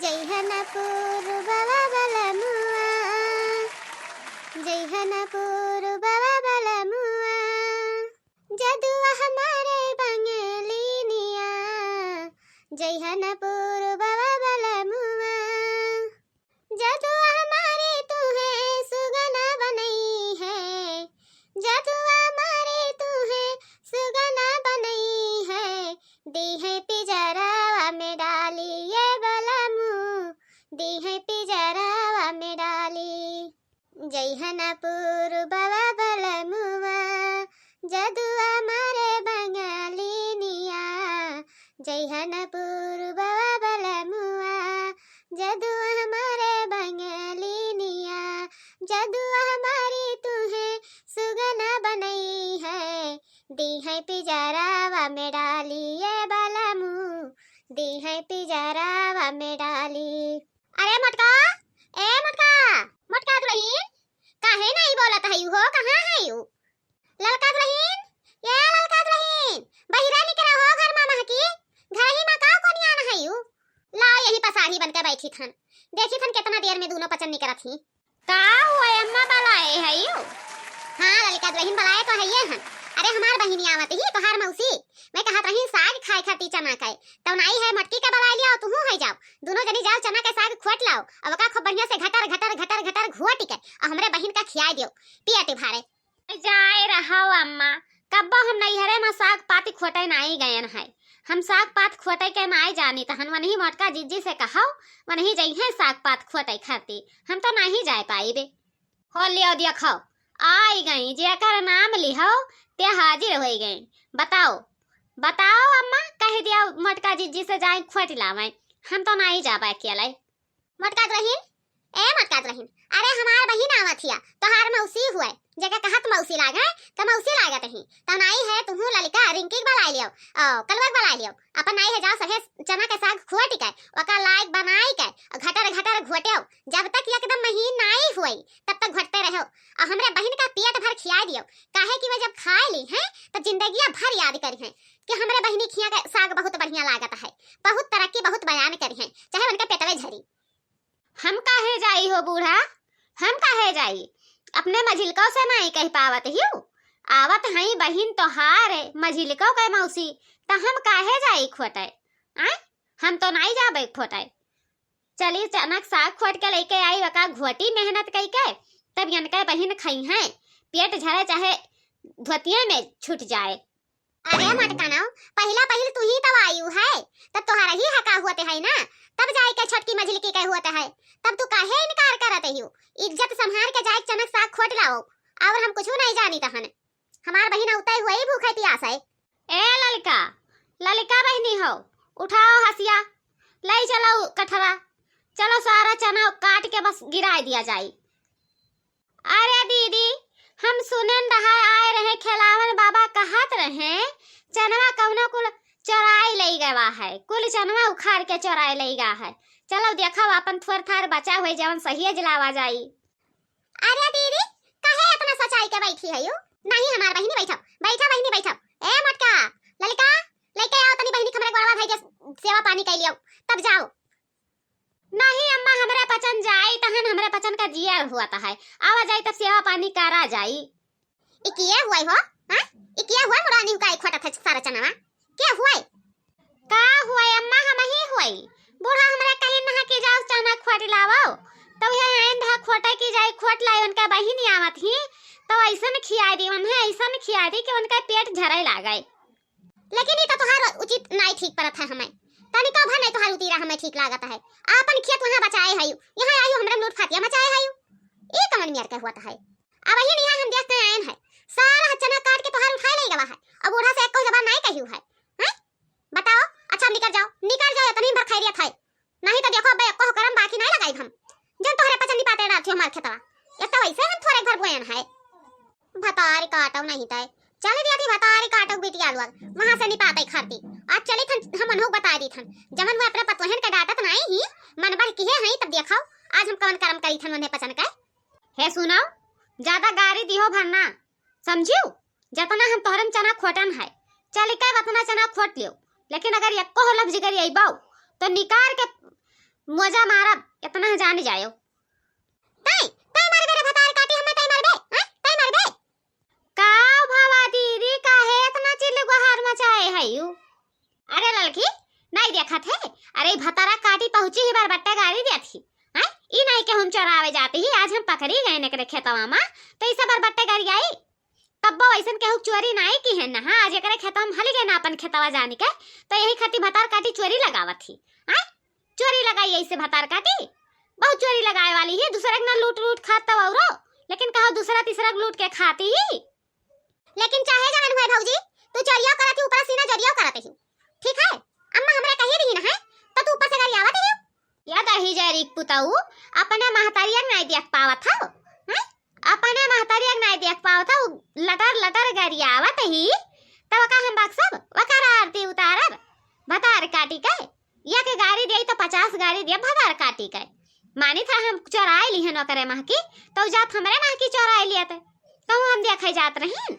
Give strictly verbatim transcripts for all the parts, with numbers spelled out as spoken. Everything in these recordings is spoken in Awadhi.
जइहन पूरबवा बलमुआ, जइहन पूरबवा बलमुआ, जदुआ हमारे बंगलिनिया, जइहन पूरबवा बलमुआ। जदुआ हमारे तुहे सुगना बनई है, जदुआ हमारे तुहे सुगना बनई है, दीहै पिजरावा में डाली ये बलमू, दीहै पिजरावा में डाली। जइहन पूरबवा बलमुआ, जदुआ हमारे बंगलिनिया, जइहन पूरबवा बलमुआ, जदुआ हमारे बंगलिनिया, जदुआ हमारी तुहे सुगना बनई है, दीहै पिजरावा में डाली ये बलमू, दीहै पिजरावा में डाली। अरे मोटका, ए मोटका, मोटका दुलहिन, काहे नाहीं बोलत हइउ हो, कहाँ हइउ? ललका दुलहिन, ए ललका दुलहिन, बहिरा निकरा हो, घर मा महकी, घरही मा का कोनियान हइउ? लाओ यही पसाही बनके बैठी थन, देखी थन केतना देर में दूनो पचन निकरत ही। का हुआ अम्मा, बलाए हइउ? हाँ ललका दुलहिन, बलाए तो हइये हन। अरे हमार बहिनी आवत ही, तोहार मौसी, मैं कहत रही साग खाए खाती चना के, तउ नाई है मोटकी के बलाए लियाउ, तुहू है जाउ, दूनो जनी जाउ चना के साग खोट लाउ, अब ओका खूब बढ़िया से घटर घटर घटर घटर घोट के अउ हमरे बहिन का खियाए दियो, पियटी भारे। जाए रहो अम्मा, कब्बो हम नैहरे मा साग पाती खोटे नाई गयन है, हम साग पात खोटे के नाई जानी, तहन वनही मोटका जिज्जी से कहउ, वनही जइहैं साग पात खोटे खाती, हम तो नाहीं जाए पाइबे। हो लियो देखो, आई गई, जेकर नाम लिहो, ते हाजिर होइ गई। बताओ, बताओ अम्मा, कह दिया मोटका जिज्जी से जाए खोट लावे, हम तो नाहीं जाबे अकेले। मोटका दुलहिन, ए मोटका दुलहिन, अरे हमार बहिन आवत हिया, तोहार मौसी हुए, जेके कहत मौसी लागे, त मौसी लागत ही। त नाई है तुहू ललिका रिंकी के बलाए लियो, ओ, कलुआ के बलाए लियो, अपन नाई है जाओ सभे चना के साग खोट के, ओका लायक बनाई के, घटर घटर घोटेउ, जब तक एकदम महीन नाई हुई, तब तक घोटते रहो। अउ हमरे बहिन का पेट भर खियाए दियो, काहे कि वे जब खाए ली हैं, तब जिंदगिया भर याद करी हैं कि हमरे बहिनी खिया के साग बहुत बढ़िया लागत है, बहुत तरक्की, बहुत बयान करी हैं, चाहे उनके पेटवे झरी। हम काहे जाई हो बूढ़ा, हम काहे जाई? अपने मझिलकौ से नाई कह पावत हिउ। आवत हई बहिन तोहार मझिलकौ के मौसी, त हम काहे जाई खोटे? आय, हम तो नाई जाबे खोटे। चली चनक साग खोट के लइके आई, वका घोटी मेहनत कइके, तब यनके बहिन खइहैं, पेट झरे चाहे धोतिये में छूट जाए। अरे मोटका नाउ, पहिला पहिल तू ही तब आयु है, तब तोहरा ही हका हुअत है ना, तब जाए के छोटकी मझिलकी के हुअत है, तब तू काहे इनकार करत हिउ? इज्जत संभार के जाए चनक साग खोट लाओ, और हम कुछ नहीं जानी तहन। हमार बहिन उतई हुई भूखे प्यास है। ए ललिका, ललिका बहिनी हो, उठाओ हसिया, लई चलो कठवा, चलो सारा चना काट के बस गिराए दिया जाई। अरे दीदी, हम सुनेन रहा आए रहे खेलावन बाबा कहत रहे, चनवा कौनो कुल चोराई लई गवा है, कुल चनवा उखाड़ के चोराई लई गा है। चलो देखो अपन थोर थार बचा हुए जवन सहिए जलावा जाई। अरे दीदी, काहे इतना सचाई के बैठी है यू? नहीं हमार बहिनी बैठो, बैठो बहिनी बैठो। ए मोटका, ललिका, लेके आओ तनी बहिनी हमरे गोड़वा धई के सेवा पानी कर लियो, तब जाओ। नहीं अम्मा, हमरे पचन जाई, तहन हमरे पचन का जिया हुआ त है। आवा जाई तब सेवा पानी करा जाई। ई किए हुए हो? हाँ? ई किए हुए मुरानी हुकाई खोटत है सारा चनावा? के हुए? का हुए अम्मा, हम ही हुए। बूढ़ा हमरे कहीं नहा के जाओ चना खोट लावो। तो ये आइन धा खोटे की जाई खोट लाई उनका बहिनी आवत ही। तो ऐसन खिया दी उन्हें, ऐसन खिया दी कि उनका पेट झरे लागे। लेकिन ई तो तोहार उचित नाई ठीक परत है हमें। तनिको भर नहीं तोहार उतीरा हमें ठीक लागत है। आपन खेत वहाँ बचाए हयू, यहाँ आयू हमरे लूट फातिया मचाए हयू। ई कमन मियर के हुआ है। अब ही निहा हम देख के आयन है। सारा चना काट के तोहार उठाए ले गवा है। अब बूढ़ा से एको जबान नाई कहियो है। हैं? बताओ, अच्छा निकर जाओ, निकर जाओ, इतनी भर खैरियत है। नहीं तो देखो, अबे एको करम बाकी नहीं लगाई हम। जन तोहरे पचन निपाते डालती हमार खेतवा। एक तो वैसे हम थोड़े घर बोयन है। भतारी काटो नहीं तय। चल दिया थी भतारी काटो बिटिया लोग, वहाँ से निपाते खरती। आज चली थन हम अनहु बता दी थन। जमन वो अपने पतोहन के डांटत नहीं ही, मन बढ़ किहे हई, तब देखो, आज हम कवन करम करी थन उन्हें पचन के। हे सुनाओ, ज्यादा गारी दिहो भरना, समझियो? जतना हम तोहरन चना खोटन है, चल के वतना चना खोट लियो, लेकिन अगर एको लफ्ज करी अइबो, तो निकार के मोजा मारब, इतना जान जायो। तै, तै मरबे रे भतार काटी, हमें तै मरबे, हैं? तै मरबे? का भवा दीदी, काहे इतना चिल्ली गुहार मचाए हयू? अरे ललकी, नाई देखत है? अरे ई भतारा काटी पहुँची ही बरबट्टे गारी देत ही। हैं? ई नाई के हम चोरावे जाती ही, आज हम पकड़ी गए एकरे खेतवा मा, तो ई सब बरबट्टे गारी आई। तब्बो वैसन केहू चोरी नाई की है ना, हाँ, आज एकरे खेतवा मा हली गए ना अपन खेतवा जानी के, तो यही खातिर भतार काटी चोरी लगावत ही। हैं? चोरी लगाई ऐसे भतार काटी? बहुत चोरी लगाए वाली ही, दूसरे के ना लूट लूट खात तब औरो, लेकिन कहो दूसरा तीसरा के लूट के खाती ही। लेकिन चाहे जवन हुए भौजी, तू चोरियो करत ही, ऊपर सीना जोरियो करत ही, ठीक है? अम्मा हमरा कही रही ना है, तो तू ऊपर से गरियावत ही। या दही जरी के पुतऊ, अपने महतारिया के नाई देख पावत हो, हैं? अपने महतारिया के नाई देख पावत हो, लटर लटर गरियावत ही, तब का हम बक्सब, वकर आरती उतारब, भतार काटी के। या के गारी देई तो पचास गारी देब भतार काटी के। मानी था हम चोराए लिहन ओकरे महकी, तो जात हमरे महकी चोराए लियत, कहूँ हम देखे जात रहीन,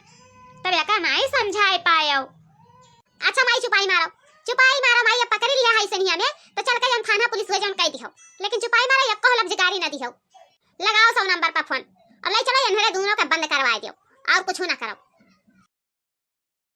तब एका नाई समझाए पायो। अच्छा माई चुपाई मारो, चुपाई मारो माई, अब पकड़ी लिया है सनिया में, तो चल के जौन थाना पुलिस हुए जौन कह दिहो, लेकिन चुपाई मारो, एको लफ्ज गारी ना दिहो। लगाओ सौ नंबर पर फोन, और ले चलो इन्हरे दोनों के बंद करवाए दियो, और कुछ ना करो।